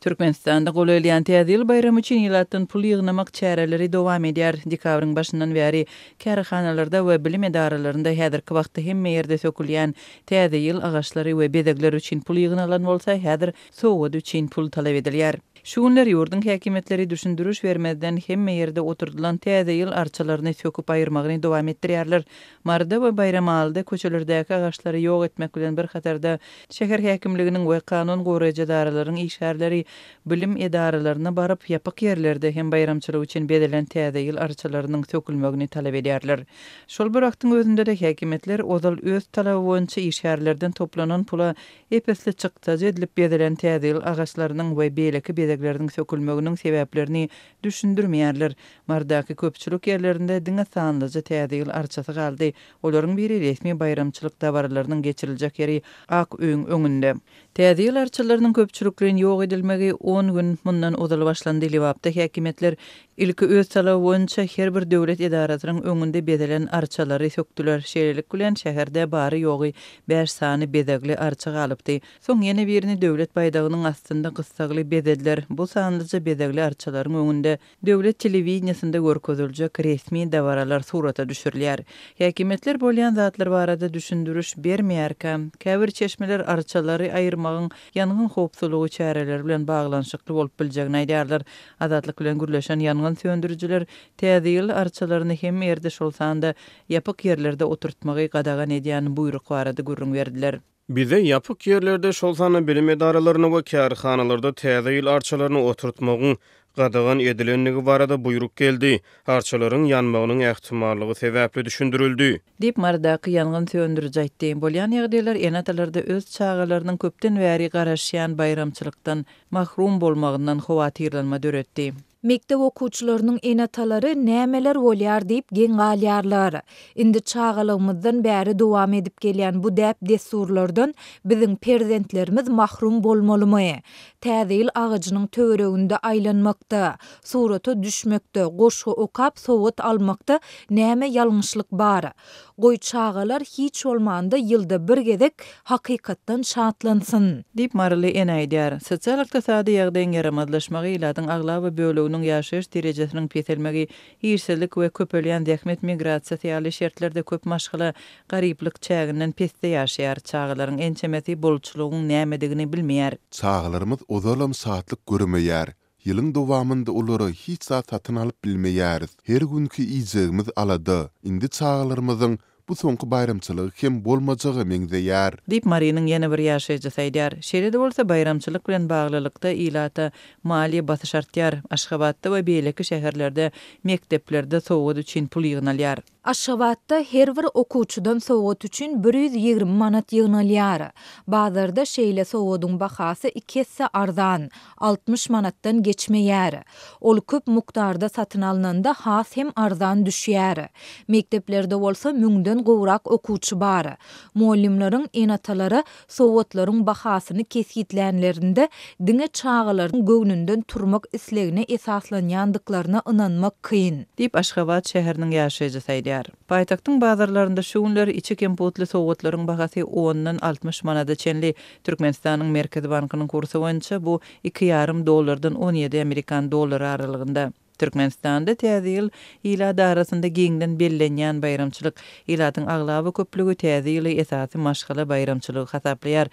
Türkmenistanda golaýlaýan Täze ýyl baýramy üçin ilatdan pul ýygnamak çäreleri dowam edýär. Dekabryň başyndan bäri kärhanalarda we bilim edaralarynda häzirki wagtda hemme ýerde sökülýän Täze ýyl agaçlary we bezegler üçin pul ýygnalan bolsa, häzir sowgat üçin pul talap edilýär. Şu günler ýurduň häkimiýetleri düşündiriş bermezden hemme ýerde oturdylan Täze ýyl arçalaryny söküp aýyrmagyny dowam etdirýärler. Maryda we Baýramalyda köçelerdäki agaçlary ýok etmek bilen bir hatarda, şäher häkimliginiň we kanun goraýjy edaralaryň işgärleri bilim edaralaryna baryp, ýapyk ýerlerde hem baýramçylyk üçin bezelen Täze ýyl arçalarynyň sökülmegini talap edýärler. Şol bir wagtyň özünde-de häkimiýetler ozal öz talaby boýunça işgärlerden toplanan pula ep-esli çykdajy edilip bezelen Täze ýyl agaçlarynyň we beýleki bezegleriniň sökülmeginiň sebäplerini düşündirmeýärler. Marydaky köpçülik ýerlerinde diňe sanlyja Täze ýyl arçasy galdy. Olaryň biri resmi baýramçylyk dabaralarynyň geçiriljek ýeri Ak öýüň öňünde. Täze ýyl arçalarynyň köpçülikleýin ýok edilmegi on gün mundan ozal başlandy. Lebapda häkimiýetler ilki öz talaby boýunça her bir döwlet edarasynyň öňünde bezelen arçalary sökdüler. Şeýlelik bilen, şäherde bary-ýogy bäş sany bezegli arça galypdy. Soň ýene birini döwlet baýdagynyň astynda gyssagly bezediler. Bu sanlyja bezegli arçalaryň öňünde döwlet telewideniýesinde görkeziljek resmi dabaralar surata düşürilýär. Häkimiýetler bolýan zatlar barada düşündiriş bermeýärkä, käbir çeşmeler arçalary aýyrmagyň ýangyn howpsuzlygy çäreleri bilen baglanyşykly bolup biljegini aýdýarlar. Azatlyk bilen gürleşen ýangyn söndürijiler Täze ýyl arçalaryny hemme ýerde, şol sanda ýapyk ýerlerde oturtmagy gadagan edýän buýruk barada gürrüň berdiler. Bize ýapyk ýerlerde, şol sanda bilim edaralarynda we kärhanalarda Täze ýyl arçalaryny oturtmagyň gadagan edilendigi barada buýruk geldi. Arçalaryň ýanmagynyň ähtimallygy sebäpli düşündirildi. Diýip, Marydaky ýangyn söndüriji aýtdy. Bolýan ýagdaýlar ene-atalarda öz çagalarynyň köpden bäri garaşýan baýramçylykdan mahrum bolmagyndan howatyrlanma döretdi. Mekdep okuwçylarynyň ene-atalary nämeler bolýar diýip geň galýarlar. Indi çagalygymyzdan bäri dowam edip gelýän bu däp-dessurlardan biziň perzentlerimiz mahrum bolmalymy? Täze ýyl agajynyň töwereginde aýlanmakda, surata düşmekde, goşgy okap sowgat almakda näme ýalňyşlyk bar? Goý, çagalar hiç bolmanda ýylda bir gezek hakykatdan şatlansyn. Diýip, maryly ene aýdýar. Sosial-ykdysady ýagdaýyň ýaramazlaşmagy, ilatyň aglaba böleginiň ýaşaýyş derejesiniň peselmegi, işsizlik we köpelýän zähmet migrasiýasy ýaly şertlerde köp maşgala garyplyk çäginden pesde ýaşaýar. Çagalaryň ençemesi bolçulygyň nämedigini bilmeýär. Çagalarymyz ozalam şatlyk görmeýär. Ýylyň dowamynda olara hiç zat satyn alyp bilmeýäris. Her günki iýjegimiz alada. Indi çagalarymyzyň bu soňky baýramçylygy hem bolmajaga meňzeýär. Diýip, Marynyň ýene bir ýaşaýjysy aýdýar. Şeýle-de bolsa, baýramçylyk bilen baglylykda ilata maliýe basyş artýar. Aşgabatda we beýleki şäherlerde mekdeplerde sowgat üçin pul ýygnalýar. Aşgabatda her bir okuwçydan sowgat üçin 120 manat ýygnalýar. Bazarda şeýle sowgadyň bahasy iki esse arzan, 60 manatdan geçmeýär. Ol köp mukdarda satyn alnanda has hem arzan düşýär. Mekdeplerde bolsa müňden gowrak okuwçy bar. Mugallymlaryň ene-atalara Sowgatlaryň bahasyny kesgitlänlerinde diňe çagalaryň göwnünden turmak islegine esaslanýandyklaryna ynanmak kyn. Diýip, Aşgabat şäheriniň ýaşaýjysy aýdýar. Paýtagtyň bazarlarynda şu günler içi kemputly sowgatlaryň bahasy ondan 60 manada çenli. Türkmenistanyň Merkezi bankynyň kursy boýunça bu iki ýarym dollardan 17 amerikan dollary aralygynda. Türkmenistanda Täze ýyl ilat arasynda giňden bellenýän baýramçylyk. Ilatyň aglaba köplügi Täze ýyly esasy maşgala baýramçylygy hasaplaýar.